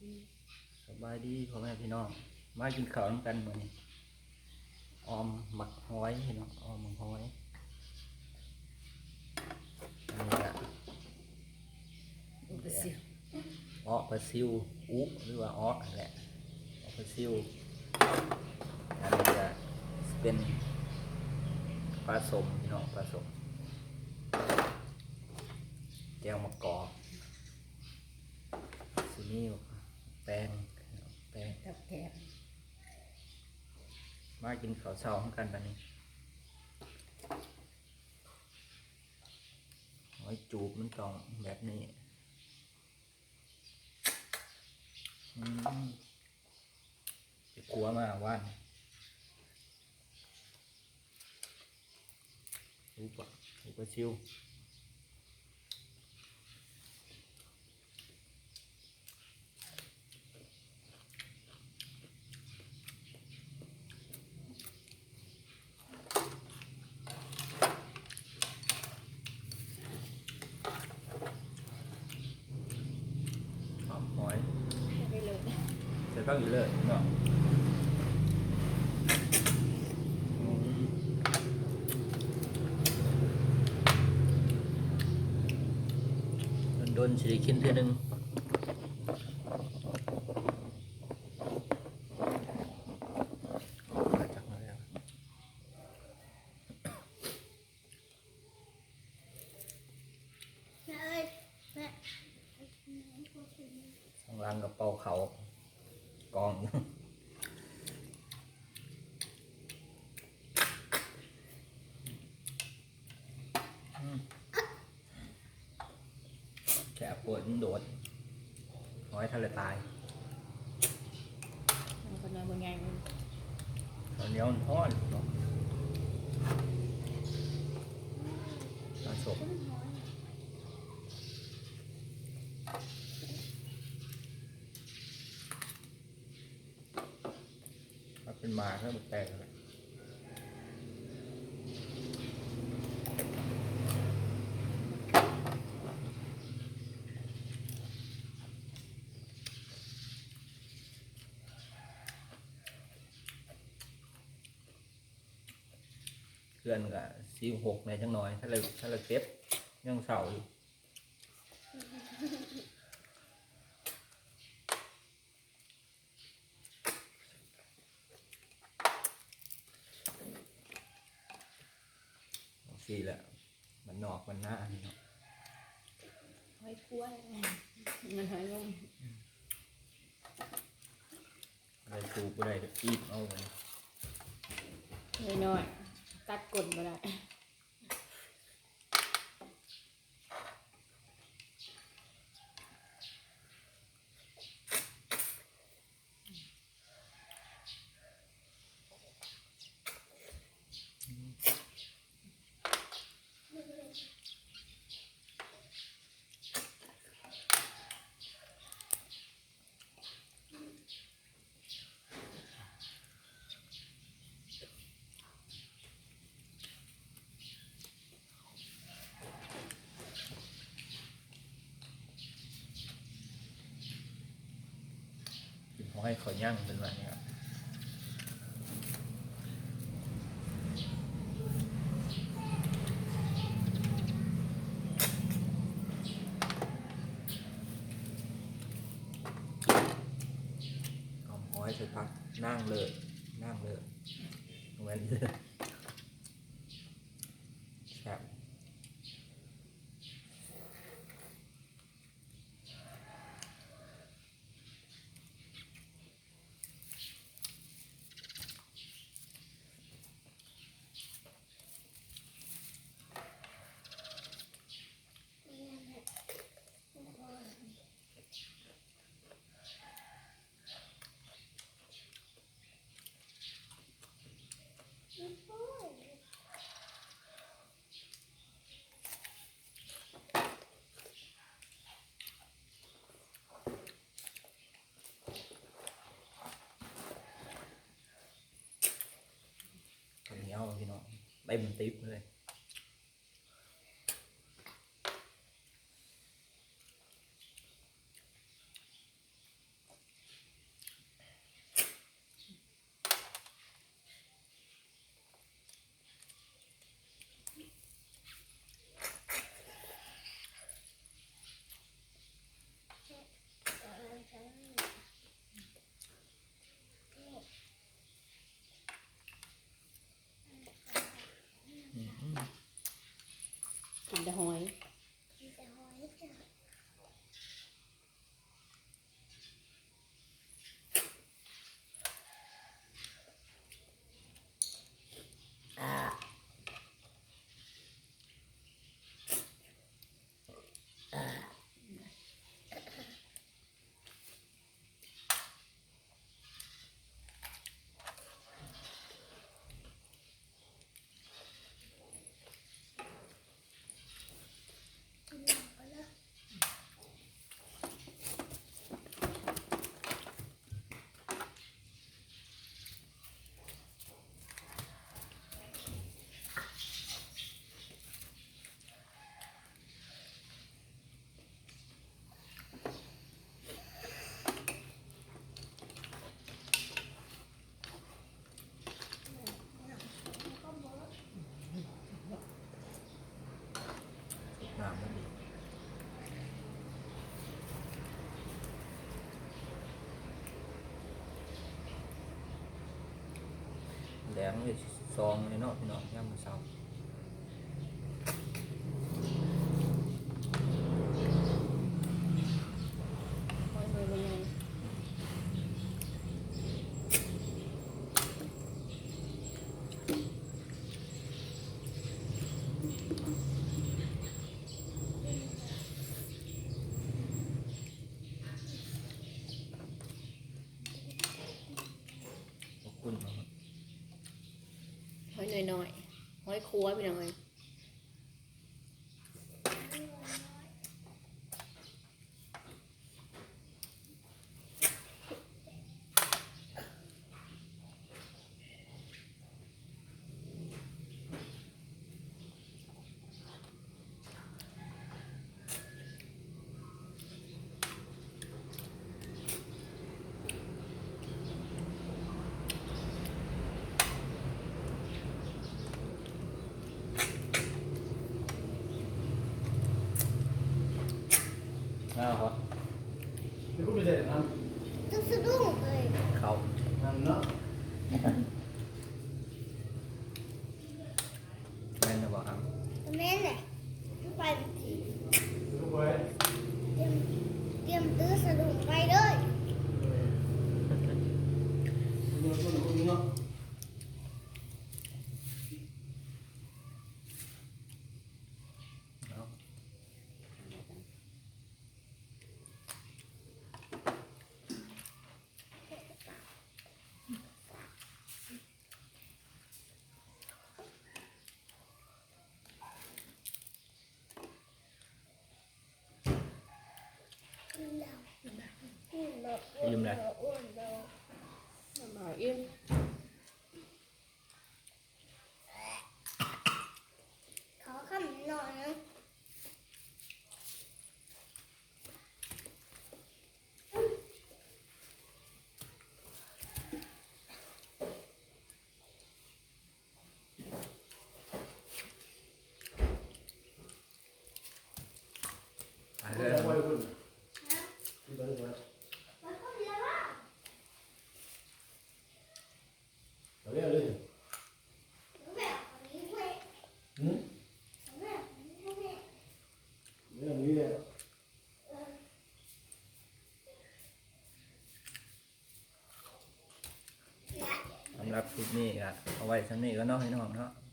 ສະບາຍດີພໍ່ແມ່ພີ່ນ້ອງ ມາກິນເຂົ້ານຳກັນມື້ນີ້ ອ່ອມໝາກຫອຍພີ່ນ້ອງ ອ່ອມໝາກຫອຍ ອັນນີ້ກະ ປາຊິວ ເອາະປາຊິວ ອຸ ຫຼືວ່າເອາະຫັ້ນແຫຼະ ເອາະປາຊິວ ອັນນີ້ກະຊິເປັນປາສົ້ມພີ່ນ້ອງ ປາສົ້ມ ແຈ່ວໝາກກອກ ຊິມີແຕງ ແຕງ ກັບແກງ ມາກິນເຂົ້າເຊົ້ານຳກັນບາດນີ້ ຫອຍຈູບມັນຕ້ອງແບບນີ້ ອືມ ໄປຄົວມາວານ ອຸປະ ອຸປະຊິວ ຫອມຫອຍ ໃສ່ໄປເລີຍ ໃສ່ຜັກອີເລີເນາະ ດົນໆຊິໄດ້ກິນເທື່ອໜຶ່ງ. ຂ້າງຫຼັງກະເປົ່າເຂົ້າກອງ ອືມ ແຄບໂພດ ມັນໂດດ ຫອຍທັນລະຕາຍ ມັນກະນ້ອຍບໍ່ໃຫຍ່ ເຂົ້າໜຽວມັນຮ້ອນເນາະ ມາສົບ ມັນເປັນໝາກແລ້ວ ມັນແຕກແລ້ວ. ເຮືອນກະຊິຫົກແດ່ຈັກໜ່ອຍ ຖ້າລະ ຖ້າລະເກັບຍັງເຊົາຢູ່. ຈັ່ງຊີ້ແຫຼະ ບ້ານນອກບ້ານນານີ້ເນາະ ຫອຍຄົວ ມັນຫອຍລົງ ໄດ້ປູກບໍ່ໄດ້ກະຈີບເອົາ ນ້ອຍໆ ຕັດກົ້ນບໍ່ໄດ້. ກິນຫອຍເຂົ້າຍັງເພິ່ນວ່ານີ້ ຫອມຫອຍໃສ່ຜັກນາງເລີດ ນາງເລີດ ແມ່ນ ແຊບ. ເຂົ້າໜຽວພີ່ນ້ອງ ເຕັມຕິບເລີຍ. ເຮັດສອງນີ້ເນາະ ພີ່ນ້ອງ ຍາມມື້ເຊົ້າ. ຫອຍນ້ອຍໆ ຫອຍຄົວ ພີ່ນ້ອງເອີຍ. ອ້າວ ນີ້ກໍໄປໃສ່ນ້ຳ ຈະສະດຸ້ງເລີຍ ເຂົ້າ ນັ້ນເນາະ. ແມ່ນແລ້ວບໍ່ ອາມ? ແມ່ນແຫຼະ ໄປ ຕຽມ ຕຽມຕື້ສະດຸ້ງໄປເລີຍ. ອີ່ມແລ້ວ ອີ່ມ. ຂໍຄຳໜ້ອຍໜຶ່ງ. ສຳລັບຄລິບນີ້ກໍເອົາໄວ້ສ່ຳນີ້ກ່ອນເນາະ ພີ່ນ້ອງເນາະ.